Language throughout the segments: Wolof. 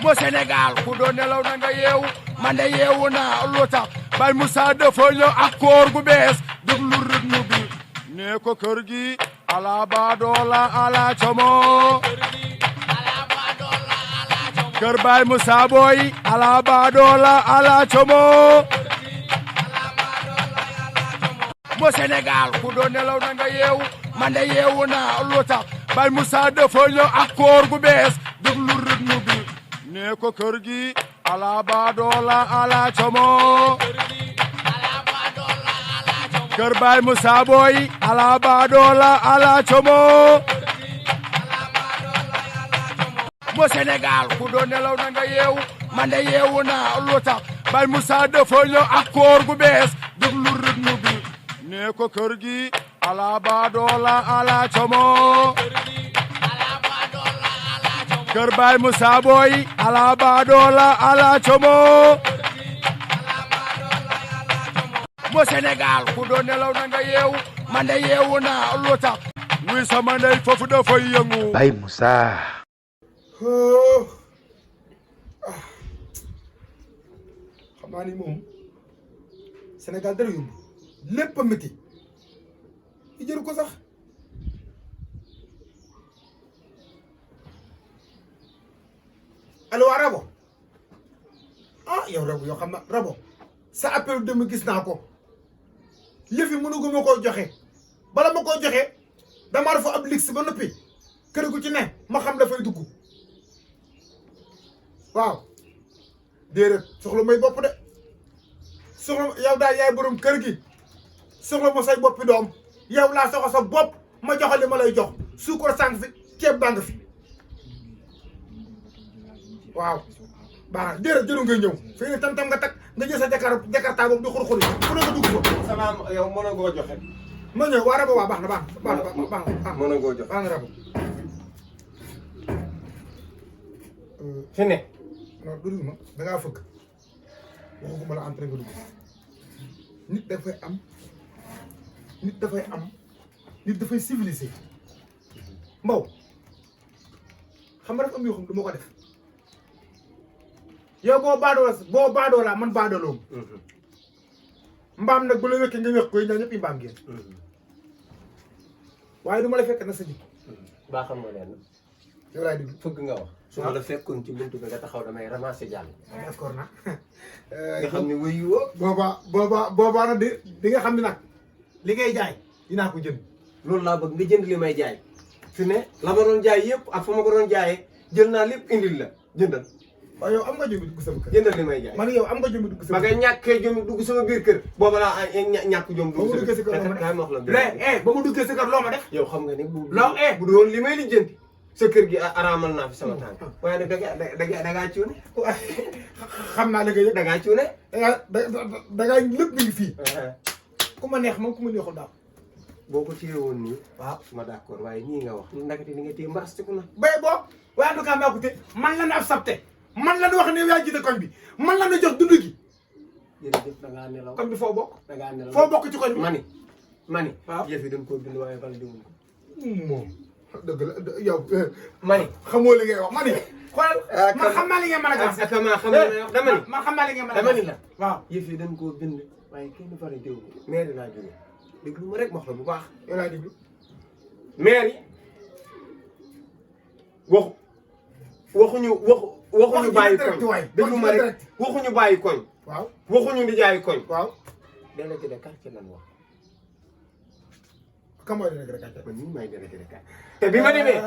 mo Sénégal ku doon nelaw na nga yeewu man de yeewu naa lu tax Baye Moussa dafa ñëw ak koor gu bees déglu rythme bi nee ko kër gi ala baadoola ala como kër Baye Moussa boy ala baadoola ala como mo Sénégal ku doon nelaw na nga yeewu man de yeewu naa lu tax Baye Moussa dafa ñëw ak koor gu bees déglu rythme bi nee ko kër gi ala baadoola ala como kër Baye Moussa boy ala baadoola ala como mo Sénégal ku doon nelaw na nga yeewu man de yeewu naa lu tax Baye Moussa dafa ñëw ak koor gu bees déglu rythme bi nee ko kër gi ala baadoola ala como kër Baye Moussa boy ala baadoola ala como mo Sénégal ku doon nelaw na nga yeewu man de yeewu naa lu tax wi sama ndey foofu dafay yëngu Baye Moussa xam naa ni moom Sénégal dara yomb lépp a métti i jëru ko sax allo waa Rabo yow Rabo yoo xam na Rabo sa appel dem gis naa ko yëf yi mënu ma koo joxe bala ma koo joxe damaa dafa ab lix ba noppi kër gu ci ne ma xam dafay dugg waaw déedéet soxla may bopp de soxla yow daal yaay borom kër gi soxla ma say boppi doom yow laa soxla sa bopp ma joxe li ma lay jox suukar sànq fi ceeb baa nga fi waaw baax déedéet jëru ngay ñëw fii ne tam nga tag nga jël sa jakarta boobu di xur-xur yi fu ne nga dugg ko sama yow mën a ngoo joxe ma ñëw waa Rabo waa baax na baax na mën a ngoo joxe baax na Rabo fi ne non dudul ma dangaa fëgg waxuguma la entré nga dugg nit dafay am nit dafay civilisé Mbow xam nga dafa am yoo xam du ma ko def yow boo baadoo laa man baadooloom mbaam nag bu la wekkee nga wekk koy ñaa ñëpp yi mbaam ngeen waaye du ma la fekk na sa jikko baa xam nga leen yow laay dugg fëgg nga wax su ma la fekkoon ci buntu bi nga taxaw damay ramasser jàll d'accord na nga xam ne wuyu woo boobaa nag di nga xam ne nag li ngay jaay dinaa ko jënd loolu laa bëgg nga jënd li may jaay fi ne la ma doon jaay yëpp ak fa ma ko doon jaayee jël naa lépp indil la jëndal waaw yow am nga jëmmi dugg sama kër jëndal li may jaay man yow am nga jëmmi dugg sama kër ba nga ñàkkee jom dugg sama biir kër booba laa ñàkk jom dugg ba ma duggee si kër kaay ma wax la ba ma duggee si kër loo ma def yow xam nga ne bu loo doon li may lijjanti sa kër gi araamal naa fi sama tànk waaye nag dangaa cuune xam naa la nga yëg dangaa cuune dangaa lépp mi ngi fii ku ma neex man ku ma neexul daaw boo ko téye woon nii waaw ma d'accord waaye nii nga wax ndakate ni nga téye mbarastiku na bay boo waaye en tout cas maa ko téye man la na ab sabte man la na wax ne yaa jiite koñ bi man la na jox dund gi jërëjëf dangaa nelaw koñ bi foo bokk dangaa nelaw foo bokk ci koñ bi mani waaw jëf yi dañ koo bind waaye bala diwuñ ko moom dëgg la yow mani xamoo li ngay wax mani xoolal man xam naa li ngay mën a gas ma xam ne dama ni man xam naa li ngay mën a dama ni la waaw yëf yi dañ koo bind waaye kenn fara diw maire laa jóge déglu ma rek wax la bu baax yow laa déglu maire yi waxuñu bàyyi koñ déglu ma rek waxuñu bàyyi koñ waaw waxuñu di jaayi koñ waaw délégué de quartier lan wax kan mooy délégué de quartier man nii maay délégué de quartier te bi ma demee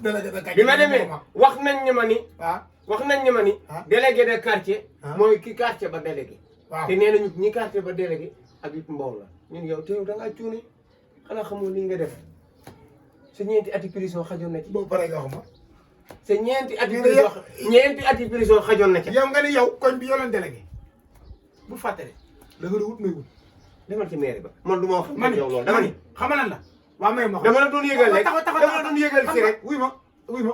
délégué de quartier bi ma demee wax nañ ni ma ni waaw wax nañ ni ma ni délégué de quartier mooy ki quartier ba délégué waaw te nee nañu ñi quartier ba délégué ak it mbow la ñun yow te yow da ngaa cuune xanaa xamoo lii nga def sa ñeenti ati prison xajoon na ci boobu pare nga wax ma sa ñeenti ati prison xajoon na ci yow nga ni yow koñ bi yow lañ délégué bu fàttali da nga wut may wut demal ci mairie ba man du ma wax man yow loolu dama ni xam lan la waa may ma dama la doon yëgal rek dama la doon yëgal si rek wuy ma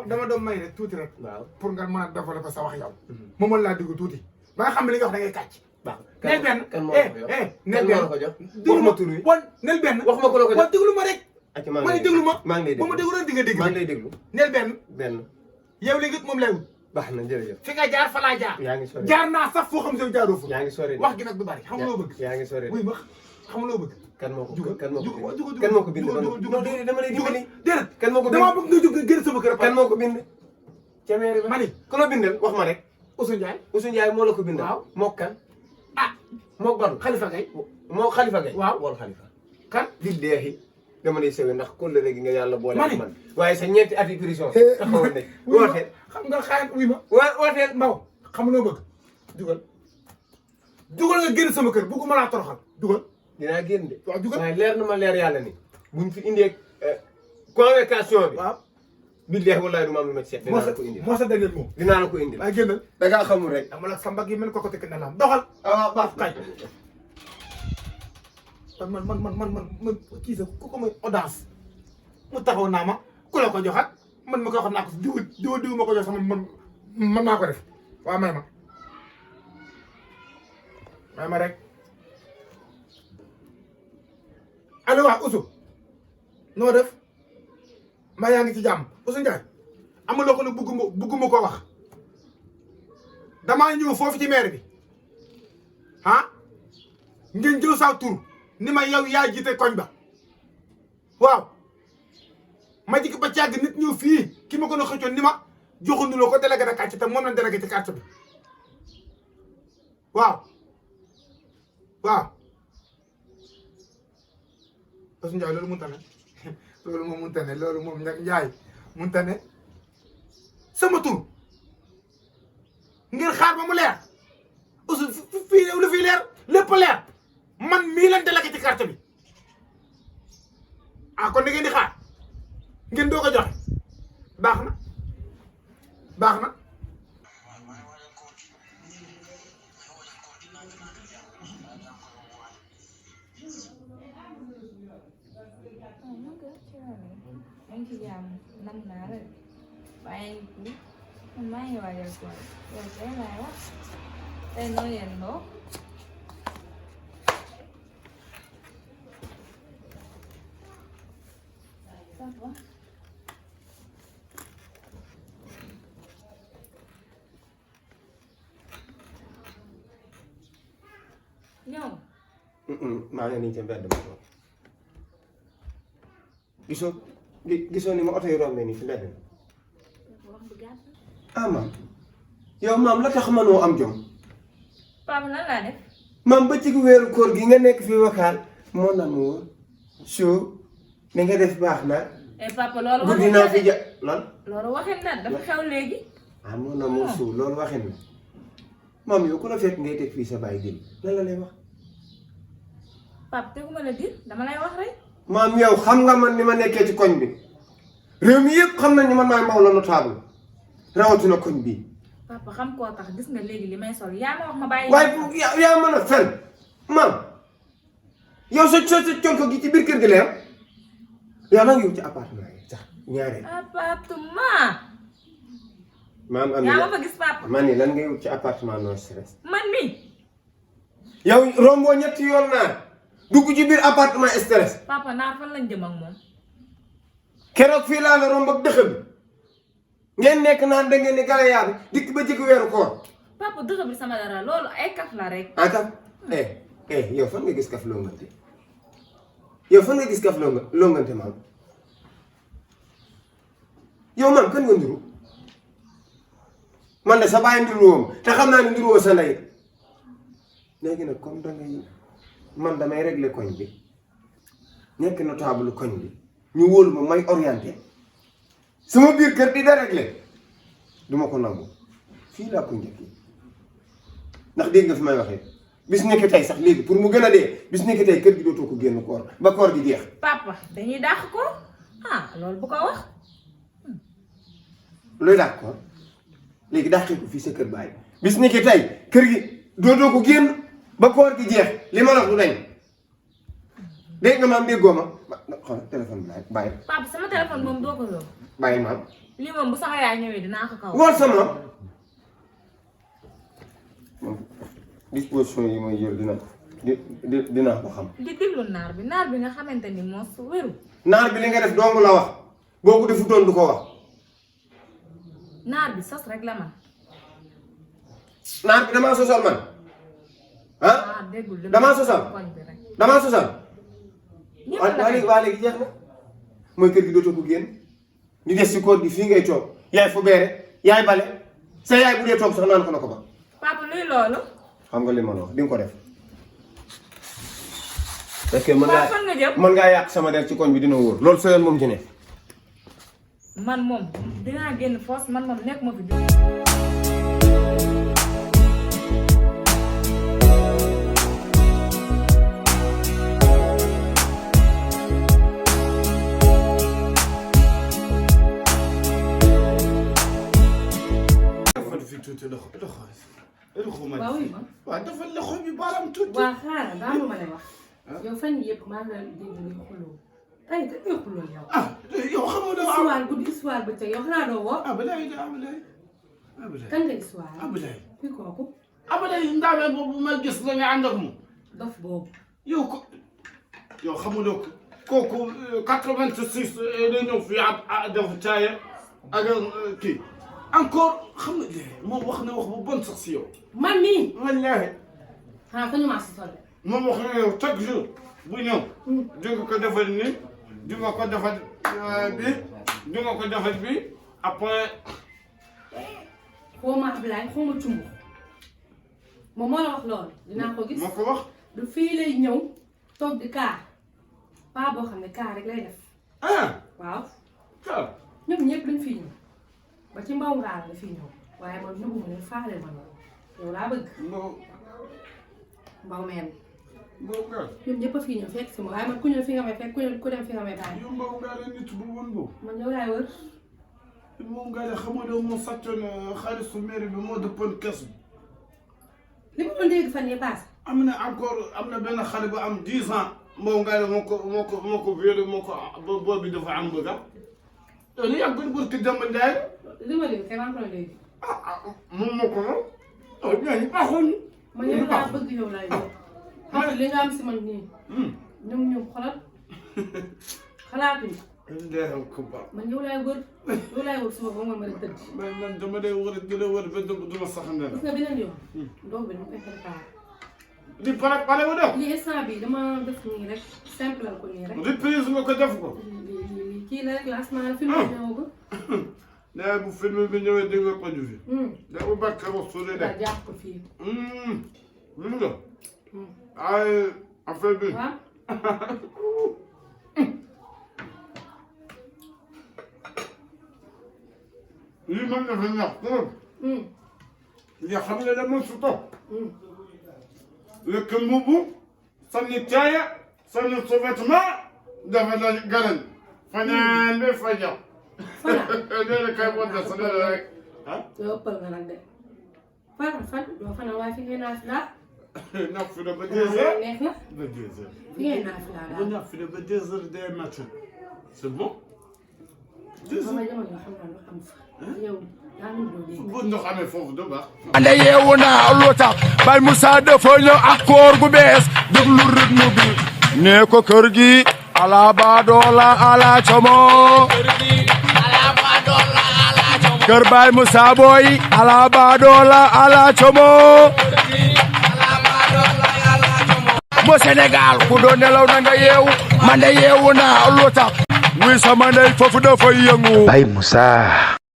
dama doon may rek tuuti rek waaw pour nga mën a développer sa wax yow ma mën laa dégg tuuti ba nga xam ne li nga wax da ngay kàcc waaw nel benn kan moo la ko jox nel benn ko jox wax ma tur wi bon nel benn wax ma ko la ko jox bon déglu ma rek ak ma ne déglu ma maa ngi lay ba ma déglu rek di nga dégg maa ngi lay déglu nel benn benn yow li nga moom lay wut baax na jërëjëf. fi nga jaar fa laa jaar. yaa ngi sori jaar naa sax foo xam ne jaaroo fa. yaa ngi sori wax gi nag du bari xam nga loo bëgg. yaa ngi sori wuy ma xam nga loo bëgg. kan moo ko jugal kan moo ko jugal jugal kan moo ko bind. jugal dama lay dimbali. déedéet kan moo ko bind damaa bëgg nga jóg génn sama kër. kan moo ko bind. ca mairie ba mani ku la bindal wax ma rek. Ousseynou Ndiaye. Ousseynou Ndiaye moo la ko bindal. waaw moo kan. ah moo ban Khalifa Gaye. moo Khalifa Gaye. waaw wool Khalifa. kan. di deexi dama lay sewe ndax kóllëre gi nga yàlla boole mani ak man waaye sa ñeenti ati prison taxawoon ne wooteel xam nga xaar wuy ma. wooteel Mbaw xam nga loo bëgg. jugal jugal nga génn sama kër bëgguma laa toroxal jugal. dinaa génn de waaw jugal waaye leer na ma leer yàlla ni buñ fi indee convocation bi waaw. billahi wallahi du ma am lu ma ci seet dinaa la ko indil moo sa dernier mot. dinaa la ko indil waaye génnal. da ngaa xamul rek dama la sa mbagg yi mel ko tekk na la am doxal. ah baax kay. man kii sax ku ko may audace mu taxaw naa ma ku la ko joxat man ma koy wax naa ko diw ma ko jox sama man maa ko def waaw may ma rek allo waa Oussou noo def maa yaa ngi ci jàmm Ousseynou Ndiaye am na loo xam ne bugguma ko wax damaa ñëw foofu ci maire bi ah ngeen jël sa tur ni ma yow yaa jiite koñ ba waaw ma jikk ba càgg nit ñëw fii ki ma ko na xëccoon ni ma joxuñu la ko délégué de quartier te moom lañ délégué ci quartier bi waaw Ousseynou Ndiaye loolu mënta ne loolu moom mënta ne loolu moom Ndiaye mënta ne sama tur ngir xaar ba mu leer Ousseynou fii lu fi leer lépp leer man mii lañ délégué ci quartier bi ah kon da ngeen di xaar ngeen doo ko joxe baax na ci jàmm nam naa rek waaye man maa ngi waajal ko yow tey laay wax tey noo yendoo ça va ñëw maa ngi nii ca mbedd ma toog gisoo ni ma oto yi rombe nii ci mbedd mi wax bu gàtt ah maam yow maam la tax manoo am jom Pape lan laa def maam ba ci weeru koor gi nga nekk fii wakaal mon amour chou ni nga def baax na papa loolu guddi naa fi ja lan loolu waxin na dafa xew léegi ah mon amour chou loolu waxin na maam yow ku la fekk ngay teg fii sa baay dil lan la lay wax Pape teguma la dir dama lay wax rek maam yow xam nga man ni ma nekkee ci koñ bi réew mi yëpp xam nañ ni man maay mbaw la notable rawatina koñ bii papa xam koo tax gis nga léegi li may sol yaa ma wax ma bàyyi waaye yaa mën a fen maam yow sa conko gi ci biir kër gi leer yaa maa ngi yow ci appartement yi sax ñaareel appartement maam am yaa ma fa gis papa man ni lan nga yow ci appartement no stress man mi yow romboo ñetti yoon naa dugg ci biir appartement stress papa naa fan lañ jëm ak moom keroog fii laa la romb ak dëkk bi ngeen nekk naan da ngeen ni gala yaa bi dikk ba jëkk weeru koor papa dëgg bi sama dara loolu ay kaf la rek ah kaf yow fan nga gis kaf longante yow fan nga gis kaf longante maam yow maam kan nga nduru man de sa bàyyi nduruwoo ma te xam naa ne nduruwoo sa ndey léegi nag comme dangay man damay régler koñ bi nekk notable koñ bi ñu wóolu ma may orienté sama biir kër di da régler duma ko nangu fii laa ko njëkki ndax dégg nga fi may waxee bis nekk tey sax léegi pour mu gën a dee bis nekk tey kër gi dootoo ko génn koor ba koor gi jeex papa dañuy dàq ko loolu bu ko wax looy dàq koor léegi dàqee ko fii sa kër baay bis nekk tey kër gi dootoo ko génn ba koor gi jeex li ma wax du dañ dégg nga maam déggoo ma xool téléphone bi bàyyi papa sama téléphone moom doo ko yor bàyyi maam lii moom bu sama yaay ñëwee dinaa ko kaw wool sa maam disposition yi mooy jël dinaa ko xam di diglu naar bi nga xamante ni moo su wéru naar bi li nga def dong la wax boo ko defutoon du ko wax naar bi sos rek la man naar bi damaa sosal man ah déggul li damaa sosal koñ bi rek. damaa sosal ñëpp waa la léegi waa léegi jeex na mooy kër gi dootoo ko génn di des ci koor gi fii ngay toog yaay fu beere yaay bale sa yaay bu dee toog sax naan ko na ko ba papa luy loolu. xam nga li ma la wax di nga ko def parce que waaw fan nga jëm. mën ngaa yàq sama der ci koñ bi dina wóor loolu sa yoon moom ci ne man moom dinaa génn force man moom nekk ma fi jóg. waaw oui ma. waaw dafa loxo bi baaraam tuuti. waa xaaral daa ma lay wax. yow fan yii yëpp maa ngi lay dégg nga xuloo. tey da ngay xuloo yow. ah yow xam nga dafa am. histoire guddi histoire bëccëg yow xanaa doo woo. Abdoulaye kan nga histoire. Abdoulaye. kuy kooku. Abdoulaye ndaamee boobu ma gis la nga ànd ak moom. dof boobu. yow xam nga kooku 86 day ñëw fii def caaya ak kii encore xam nga moom wax na wax bu bon sax si yow. man mii. wallaahi. xanaa ko ñu maa si sol de. moom wax na yow chaque jour bu ñëw. di nga ko defal nii di nga ko defal bi di nga ko defal bi après. xaw ma Ablaye xaw ma Cumbu moom moo la wax loolu dinaa ko gis. moo ko wax. du fii lay ñëw toog di kaar paa boo xam ne kaar rek lay def. waaw. waaw. ñoom ñëpp lañ fiy ñëw ba ci mbaw ngaar la fiy ñëw waaye man nëbbu ma leen faale ma loolu yow laa bëgg. mbaw meen. ñoom ñëpp a fiy ñëw fekk si ma waaye man ku ñëw fi nga may fekk ku dem fi nga may bàyyi. yow mbaw ngaa leen nit bu bon boobu. man yow laay wër. moom ngaa leen xam nga moo sàccoon xaalisu mairie bi moo dëppoon kees bi. li ma doon dégg fan yii paase. am na encore am na benn xale bu am 10 ans mbaw ngaa leen moo ko violé moo ko boobu bi dafa am bëgg yow li yàgg bu ki Demba Ndiaye. li ma dégg kenn maa ngi ko doon dégg. moom moo ko moom. ñooñu baaxoon. man yow laa bëgg yow laay wër. parce que li nga am si man nii. ñoom xoolal xalaatuñu. man yow laay wër suba ba nga mën a tëdd. man dama lay wër di la wër ba du ma sax ndel. gis nga beneen yoon. ndox bi dama koy préparé. di pare wu def. li instant bi dama def nii rek simple ko nii rek. reprise nga ko def ko. kii la rek lancement la film bi ñëwagul. nee bu film bi ñëwee di nga ko ju fi. da bu bakka wax su dee de. waaw jàpp ko fii. lu nga. ay affaire bi. waaw. lii mën na fi ñax trop. li xam nga dama su toog. lekk mbubu sànni caaya sànni sous-vêtement dafa la galan fanaan be faja dele kay wonde sa dele rek yow ëppal nga nag de fan doo fanaan waaye fi ngay naaf laa naaf fi ba 2 heures neex na ba 2 heures fi ngay naaf laa bu naaf fi ba 2 heures du matin c'est bon 2 heures sama jamono yoo xam naa lu xam fa yow daa ngi doo dégg bu ndox amee foofu du baax ande yeewu naa lu tax Baye Moussa dafa ñëw ak koor gu bees déglu rythme bi nee ko kër gi ala baadoola ala como kër Baye Moussa boy ala baadoola ala como mo Sénégal ku doon nelaw na nga yeewu man de yeewu naa lu tax wi sama ndey foofu dafa yëngu Baye Moussa